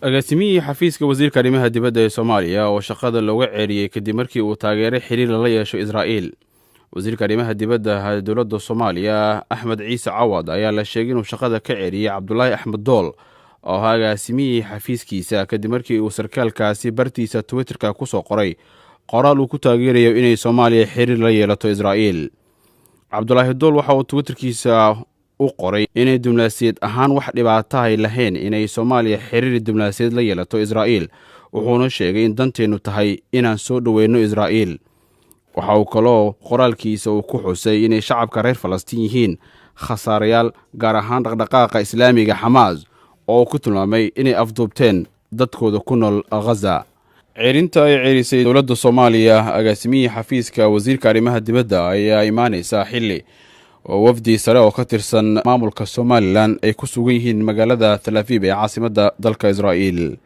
Agaasimihii xafiiska wasiirka arrimaha dibadda ee Soomaaliya oo shaqada looga ceeriyey kadib markii uu taageeray xiriir lala yeesho Israa'iil. Wasiirka arrimaha dibadda dowladda Soomaaliya, Axmed Ciise Cawad, ayaa la sheegay inuu shaqada ka ceeriyey Cabdulaahi Axmed Dool oo ahaa agaasimihii xafiiskiisa, kadib markii uu sarkaalkaasi bartiisa Twitterka kusoo qoray qoraal uu ku taageerayo inay Soomaaliya xiriir la yeelato Israa'iil. Cabdulaahi Dool waxa uu Twitterkiisa u qoray inay diblomaasiyad ahaan wax dhibaatahay lahayn inay Soomaaliya xiriir diblomaasiyad la yeelato Israa'iil, wuxuuna sheegay in danteennu tahay inaan soo dhoweyno Israa'iil. Waxa uu kaloo qoraalkiisa uu ku xusay inay shacabka reer Falastiin yihiin khasaarayaal, gaar ahaan dhaqdhaqaaqa Islaamiga Xamaas oo uu ku tilmaamay inay afduubteen dadkooda ku nool Ghaza. Ceerinta ay ceerisay dowladda Soomaaliya agaasimihii xafiiska wasiirka arrimaha dibadda ayaa imaanaysa xilli oo wafdi sare oo ka tirsan maamulka Somalilan ay ku sugan yihiin magaalada Tel Aviv ee caasimadda dalka Israa'iil.